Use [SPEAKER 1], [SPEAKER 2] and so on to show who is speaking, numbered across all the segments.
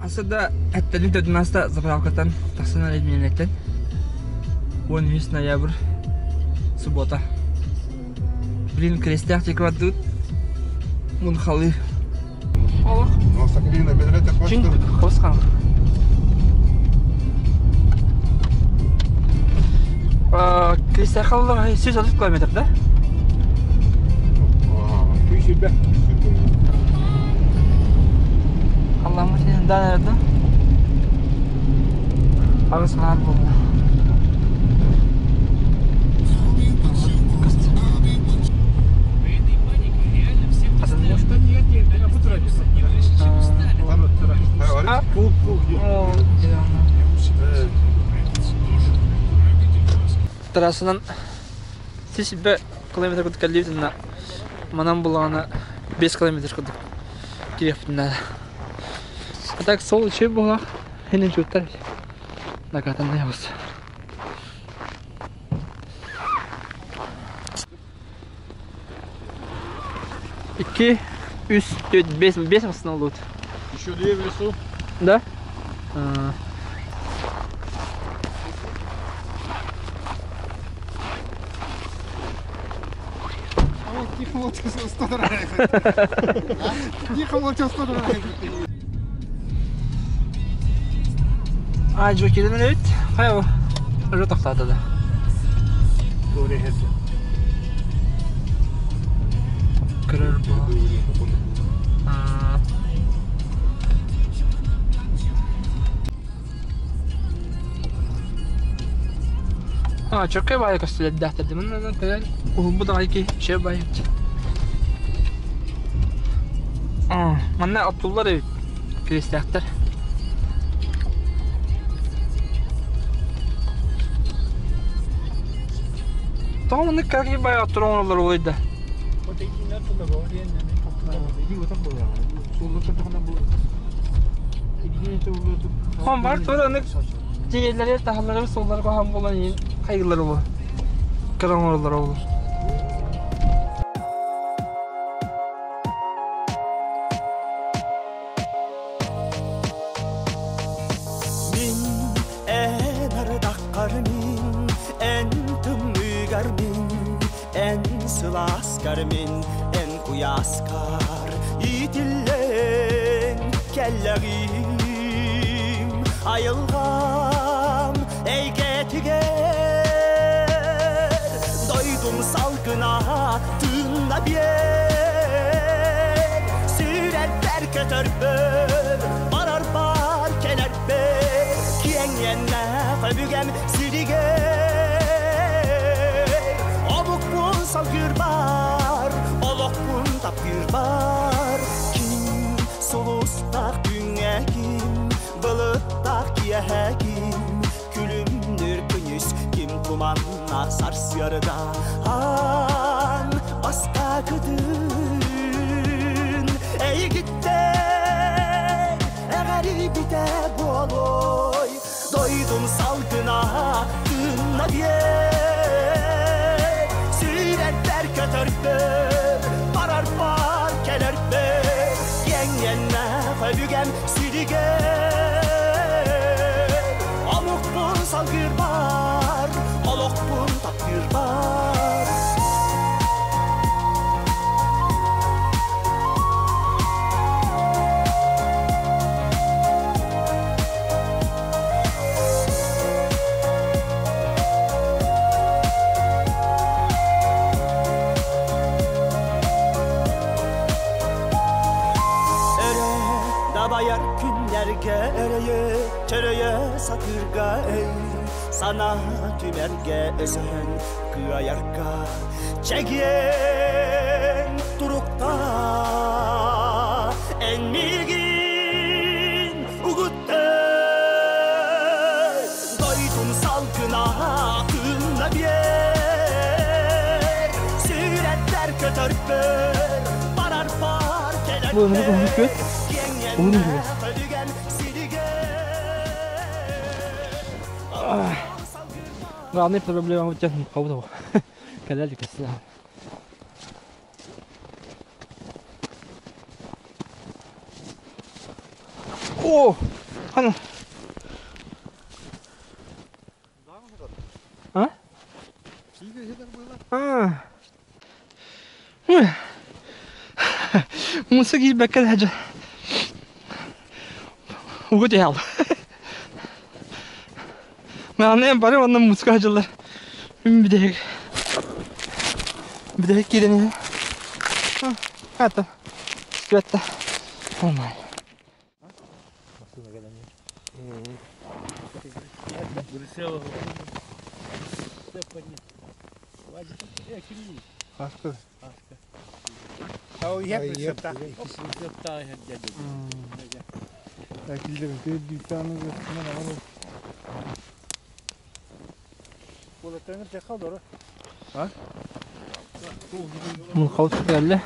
[SPEAKER 1] Асыда әттелин төдүнаста заправкаттан тахсан эрэ 13 ноябрь суббота. Блин, крестях диэки бардыбыт. Мунхалы. Олох. Чин хос хан. Крестях халлар 130 километр, да? Алламмыт иһин даан эрэ да аҕыс аҥаар буолла. Трассанан сис километр курдук кэллибит уонна манан буллаҕына 5 километр курдук киириэхпитин наада. А так сол үчүгэй буоллах хинин чуттар накатаннаябыз. Икки, үс, төрт, бес, бес массыына болуут.
[SPEAKER 2] Еще две в лесу.
[SPEAKER 1] Да?
[SPEAKER 2] Тихо молча Тихо молча
[SPEAKER 1] А, жо кирен эбит. Хайа бу. Уже тохтоото да. Көрөр бу. А, чөккөй баайы көстүлэрдээхтэр Мин көрөн уһулбут аҕай киһи чэ баайы. Манна оттуллар эбит киристээхтэр. Тоҕо маннык кыра баайы оттор оҥороллор буолуой да? Хон бар тура ынык тиэллэри таһаллары суоллары куһаҕан буолан иһин хайыыллар буолуо. Кыра оҥороллор буолуо.
[SPEAKER 3] Мин эн ардаххар мин, эн тымныыгар мин, эн сылааскар мин, эн куйааскар иитиллэн кэллэҕим. Айылҕам эйгэтигэр дойдум салгына тыынна биэр. Сүрэрбэр көтөрбөр, барарбар кэлэрбэр, киэҥ иэннээх өбүгэм сиригэр. Омукпун салгыырбар, олохпун таптыырбар, ким сулустаах күҥҥэ ким, былыттаах киэһэ ким, күлүмнүүр күнүс ким туманнаах сарсыарда аан бастакытын эйигиттэн эҕэрийбитэ буолуой дойдум салгына тыынна биэр сүүрэрбэр көтөрбөр барарбар кэлэрбэр киэҥ өбүгэм сиригэр омукпун салгыырбар олохпун таптыырбар Өрө дабайар күннэргэ өрөйө, чөрөйө сатыырга өй, санаа түмэргэ өсөһөн кыайарга чэгиэн турукта эн миигин угутта дойдум салгына тыынна биэр сүрэттэр көтөрбөр барар бар
[SPEAKER 1] Бу ынырык уһун күөт. Уһун үһү. Главный проблема вот кого Кэлэл кэссе. О, хана. А? А. Муса киирбэккэ да угу түһэл. Мааны бары онно муска дьыллар. Бүтэһик. Бүтэһик киирэн иһэ. Ата. Түөттэ. Нормально. Мунхал кэллэ.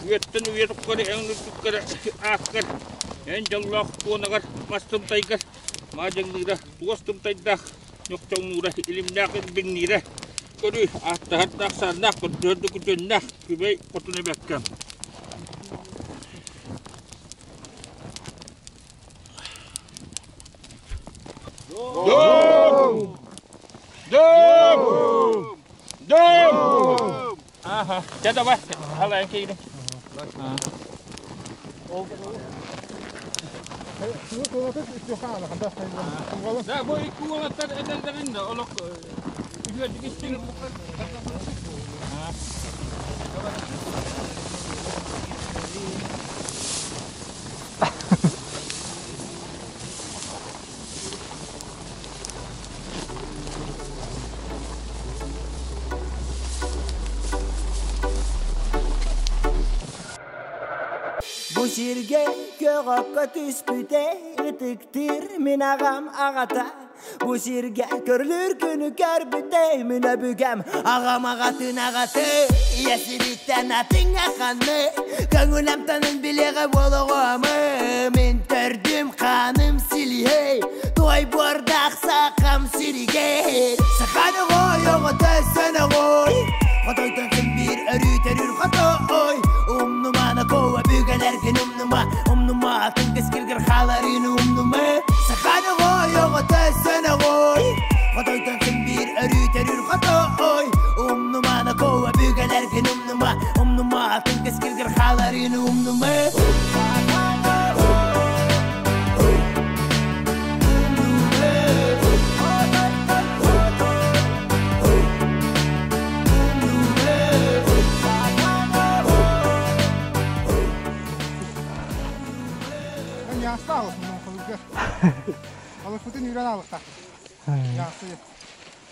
[SPEAKER 4] Үйэттэн үйэ тухары эн үрдүккэр ааккар, эн дьоллоох туонагар мас тымтайгар, маадьаҥныыра туос тымтайдаах, ньохчоҥнуура илимнээх илбиҥниирэ, көрүү ааттаһардаах саардаах, көрдөһөр да күтүөннээх, күбэй хотун эбэккэм. Дом! Дом! Дом! Аха, дьэ давай, халайан киирин. Да, бу икки уолаттар эдэрдэрин да олох үһүөрдүк истиҥ.
[SPEAKER 3] Бу сиргэ көҕөккө түспүтэ ытыктыыр мин аҕам аҕата. Бу сиргэ көрүлүүр күнү көрбүтэ мин өбүгэм аҕам аҕатын аҕаты. Ийэ сириттэн атыҥа ханны көҥүлэмтанын билиэҕэ буолоҕомы мин төрдүм хааным силиһэй той буордаах сахам сиригэр саханы ой оҕото сөнөҕой хотойтон син биир өрүү төрүүр хотой умнумана коа бүгэлэргин умнума умнума атын кэскилгэр хааларын умнума саханы ой оҕото сөнөҕой хотойтон син биир өрүү төрүүр хотой умнумана коа бүгэлэргин умнума умнума атын кэскилгэр хааларын умнума
[SPEAKER 2] Алыппытын үүрэн аалыктаахпыт. Яасты.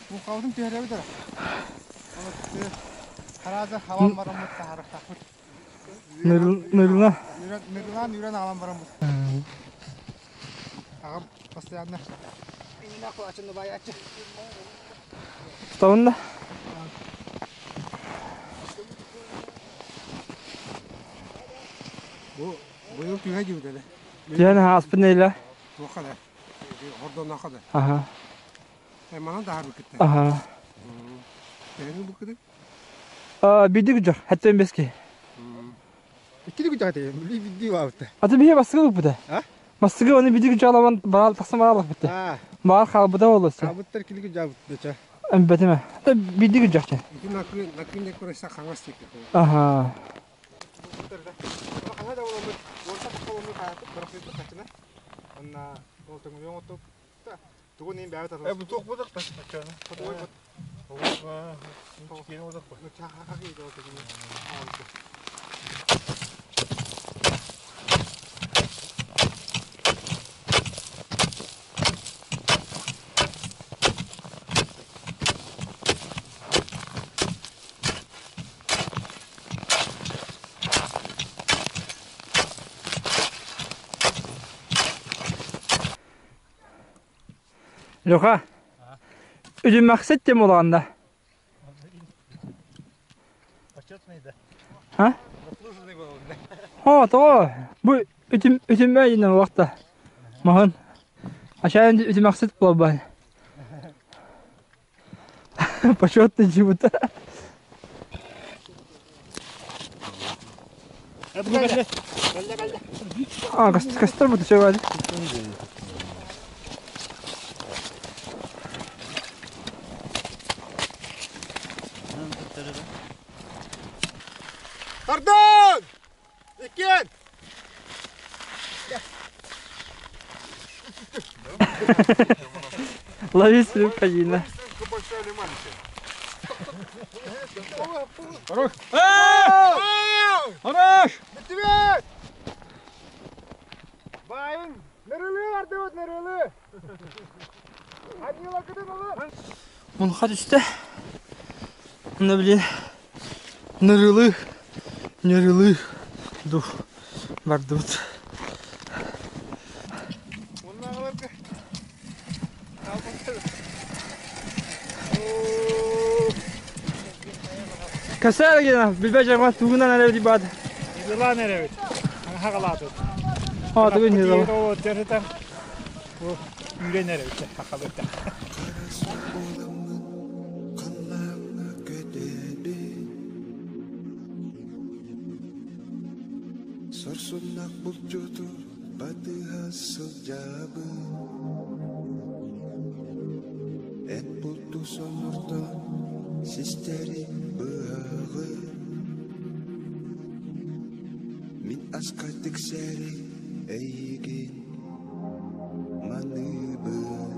[SPEAKER 2] Муҥхабытын түһэрэбит эрэ. Харааза хабан бараммыт таһаарыктаахпыт.
[SPEAKER 1] Нырына.
[SPEAKER 2] Нырылаан үүрэн аҕалан бараммыт. Аҕам постоянно
[SPEAKER 1] Тутабын да?
[SPEAKER 2] Бу быйыл түһэ диэбит
[SPEAKER 1] Түһэн ааспыт нэйлэ.
[SPEAKER 2] Туохха да. Хордоннооххо да.
[SPEAKER 1] Аха.
[SPEAKER 2] Манан таһаарбыккыт.
[SPEAKER 1] Аха.
[SPEAKER 2] Төһөнү буккыты?
[SPEAKER 1] Биирдик үдьэр, хэттэн бэски.
[SPEAKER 2] Иккили күтэ бидди баабыта.
[SPEAKER 1] Аты биһи бастыгы ылбыта. Бастыгы оны бидик үдьаламан барал тахсан баралах битте. Баар хаалбыта болуса.
[SPEAKER 2] Хаалбыттар кили күдьаабыт деча.
[SPEAKER 1] Эмбетиме. Та бидик үдьахчы.
[SPEAKER 2] Ити накын накын көрөсө хаңас тик.
[SPEAKER 1] Аха.
[SPEAKER 2] Хаңа да боламыт, орта боламыт хаатып, барахыт хачына. Онна
[SPEAKER 1] Леха, үдүмэхсит тем улаҕанда.
[SPEAKER 2] Почетный да.
[SPEAKER 1] А?
[SPEAKER 2] Заслуженный был.
[SPEAKER 1] О, тоҕо? Бу үтүм үтүмэ инэн улахта. Маһын. Ашайын үтүмэхсит буолбан. Почетный чебута. А, костер будет все валит.
[SPEAKER 2] Пардон! Иккен!
[SPEAKER 1] Лови свою калина.
[SPEAKER 2] Большая или маленькая?
[SPEAKER 1] Хорош!
[SPEAKER 2] Медведь! Байын! Нырылы ардыбыт, нырылы! Анила кытын
[SPEAKER 1] Мунха түстэ. Онно били нырылы, нырылы дух бардыбыт. Касар гена, билбэ жарма тугунан эрэ бат.
[SPEAKER 2] Нырылан эрэбит. Хагалаатыт.
[SPEAKER 1] А, тугун нырылы.
[SPEAKER 2] Теретен. Бу үйрен эрэбит. Хакалытта.
[SPEAKER 5] Сорсуннах булчуту батыһа сылдьабын Эт булту сонордон систэри быһаҕын Мин аска тиксэри эйигин маныыбын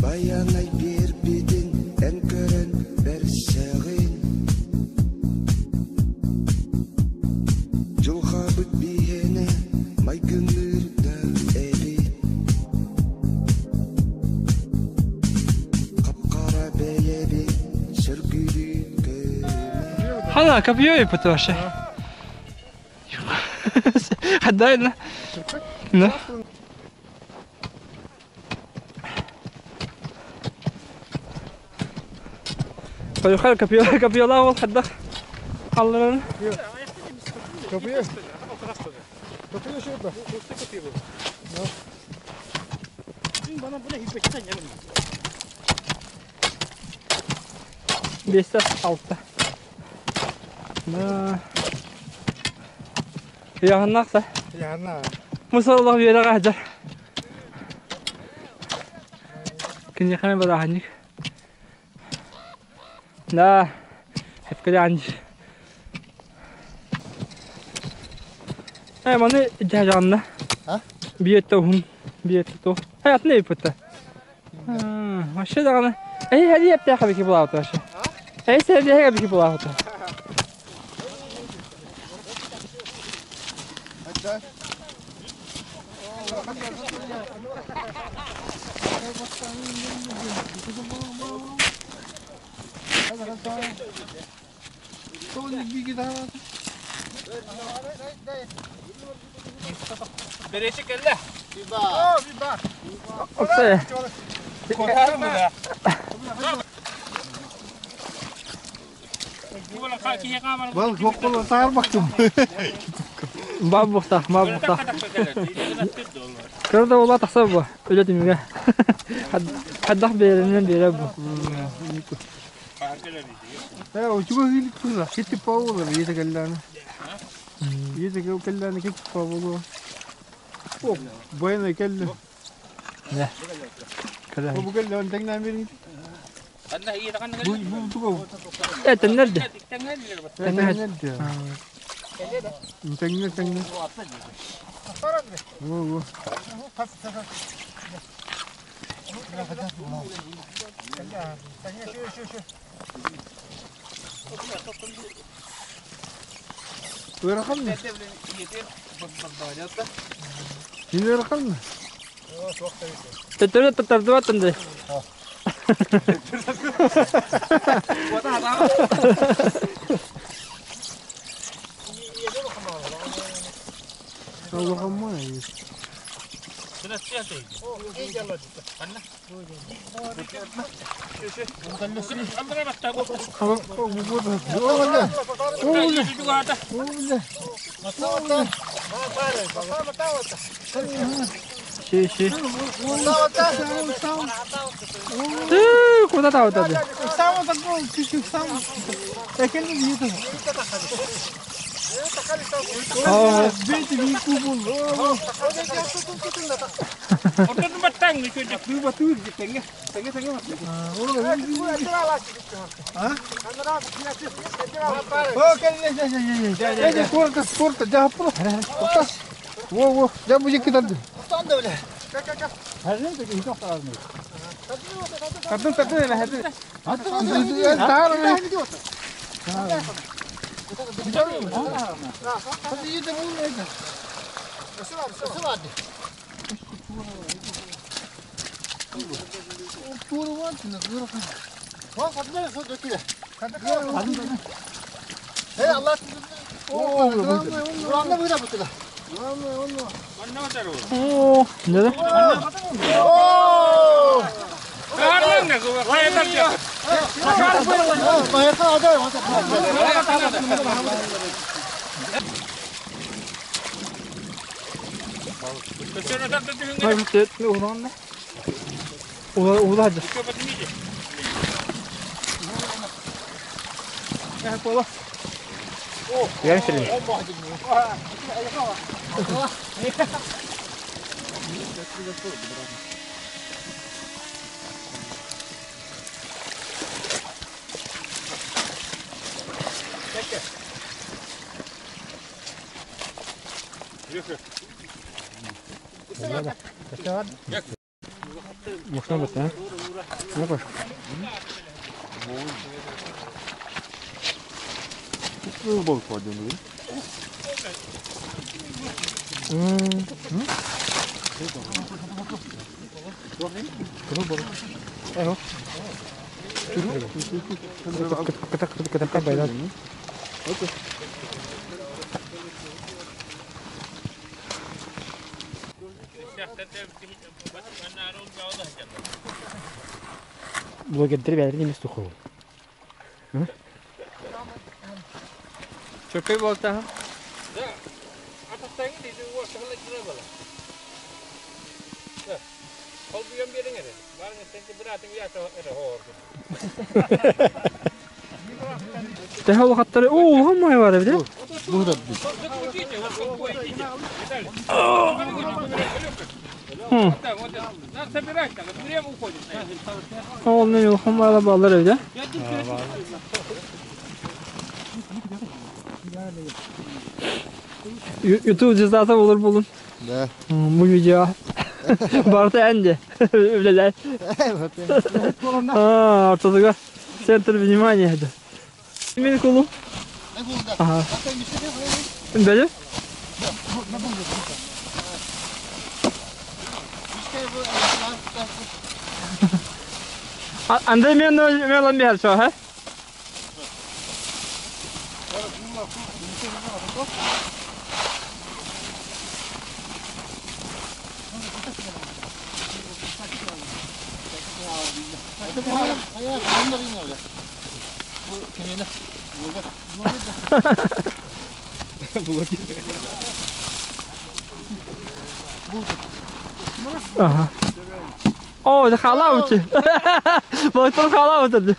[SPEAKER 5] Байанай биэрбитин эн көрөн бэрсэҕин Дьылҕабыт биһиэнэ майгынныыр да эбит Хап-хара бэйэбит сөргүлүү көрүмэ
[SPEAKER 1] Хана, копье потому Хадайна. Да. Тойхар копье копьелаах ол хайдах халларын
[SPEAKER 2] Копье. Копье шөпө.
[SPEAKER 1] Биэстэ алта. Да. Ыйаһыннаах
[SPEAKER 2] Яна.
[SPEAKER 1] Мусаллах үөрэҕэ сылдьар. Киниэхэ бырааһынньык. Да, эпкэлээн. Э, маны дьаһаҕанна.
[SPEAKER 2] А?
[SPEAKER 1] Биэттэ уһун, биэттэ туох. Э, атын эппитэ. Вообще даҕаны. Эй, хали эптээхэ бики булаабыта вообще. Эй, сэрдиэхэ бики булаабыта. Оксая.
[SPEAKER 2] Бал хоккол таар бактым.
[SPEAKER 1] Бабухта, бабухта. Кырда ула тахса бу. Үлэ түмүгэ. Хаддах биэринэн биэрэ бу.
[SPEAKER 2] Э, учуга хилик тула. Кити паула, ете келләне. Ете келләне кити паула. О, буена келле.
[SPEAKER 1] Не. Кыра.
[SPEAKER 2] Бу келле он теңнән берин. Бу бу туга.
[SPEAKER 1] Э, теннерде.
[SPEAKER 2] Теңнән. Тэҥҥэ тэҥҥэ. Во-во. Ыарахан да? Кини ыарахан да?
[SPEAKER 1] Төттөрү тардыбаттын дии.
[SPEAKER 2] Улахан
[SPEAKER 1] Ши ши. Куда там вот это? Оо, да? Ула Блогердер бәрін емес туху. Чөкөй болта. Тэһэ улахаттары, оо, улахан май бар эбит, э? Ол не улахан майлар баллар эбит, э? YouTube звездата болар болун.
[SPEAKER 2] Да.
[SPEAKER 1] Бу видео. Барыта эн де. Үлэлэр. А, ортодуга центр внимания это. Мен кулу. Ага. Бәле? Андрей мен мен бер шо, ха? Ага. О, это халаути. Балыктар халаути.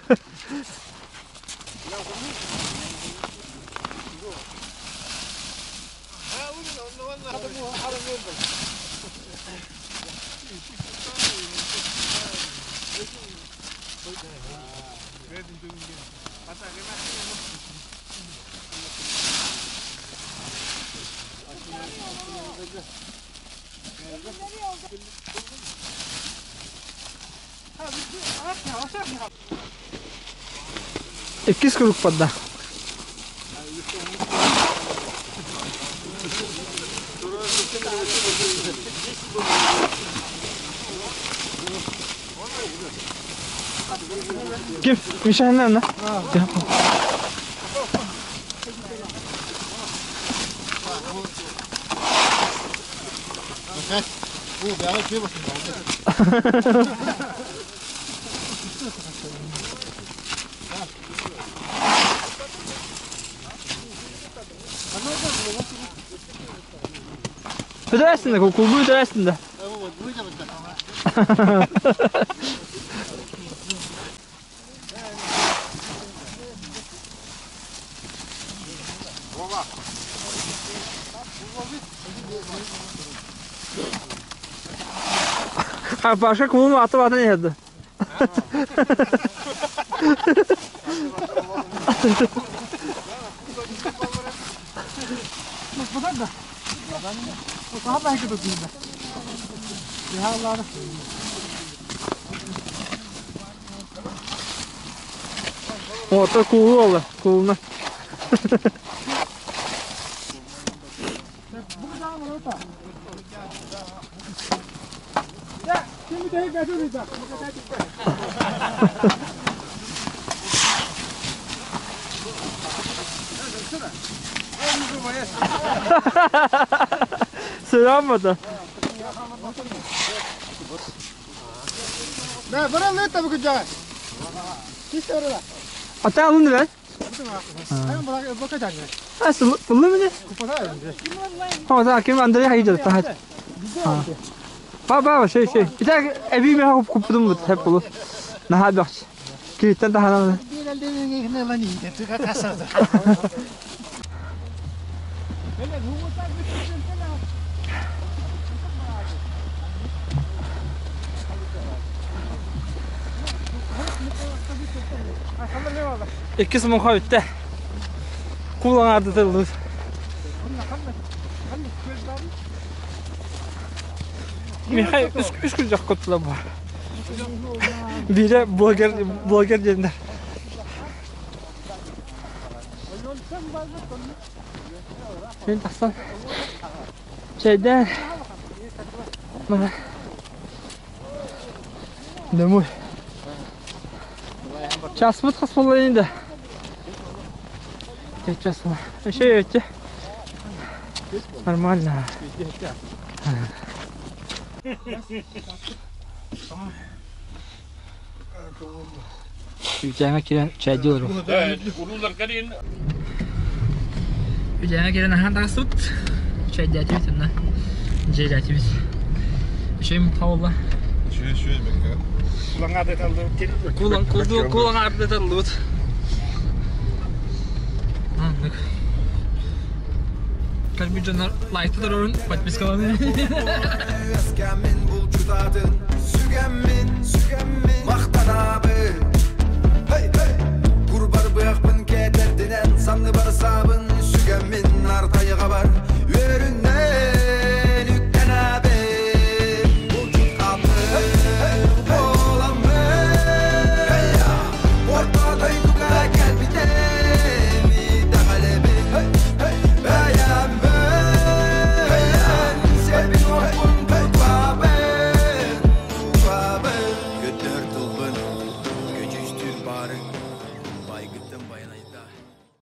[SPEAKER 1] Иккис круг барда. Ким? Миша ханна? Бүтэрээстин да, кулбу бүтэрээстин да. А Паша кулун атып атын еді. Ото кулу олы, кулуна. Selam mı? Ата алын ben. Ha, buldu mu ne? Ha, da kim Andrei haydi da hadi. Ba ba şey şey. Bir tane evi mi hop kupudum bu hep bulu. Ne haber? Kilitten daha ne? Иккис муха үтте. Кулан арды. Михай үс күн жақ көттілі бар. Бире блогер дедіңдер. Мен тақсан. Чайдан. Мына. Домой. Час бұт қас бола енді. Час бола. Еще өтте. Нормально. Үйтәңе кирен чай делರು. Үйтәңе кирен ахан тасут. Чай дятибит онна. Жей дятибит. Еще им таула.
[SPEAKER 6] Шүе бекке.
[SPEAKER 1] Кулан кулду кулан арды талут. Аннык. Кальбиджанар лайктар орун подпискаланы.
[SPEAKER 5] Эскәмин бул чутатын сүгәммин сүгәммин мактанабы. Hey hey Курбар быякпын кетердинен санны барсабын сүгәммин артайга бар өрүнен үктенабы. Бул чутаты боламын орто дойдуга келбитем итагалебин бәямын себин опун тутабын тутабын көтөр.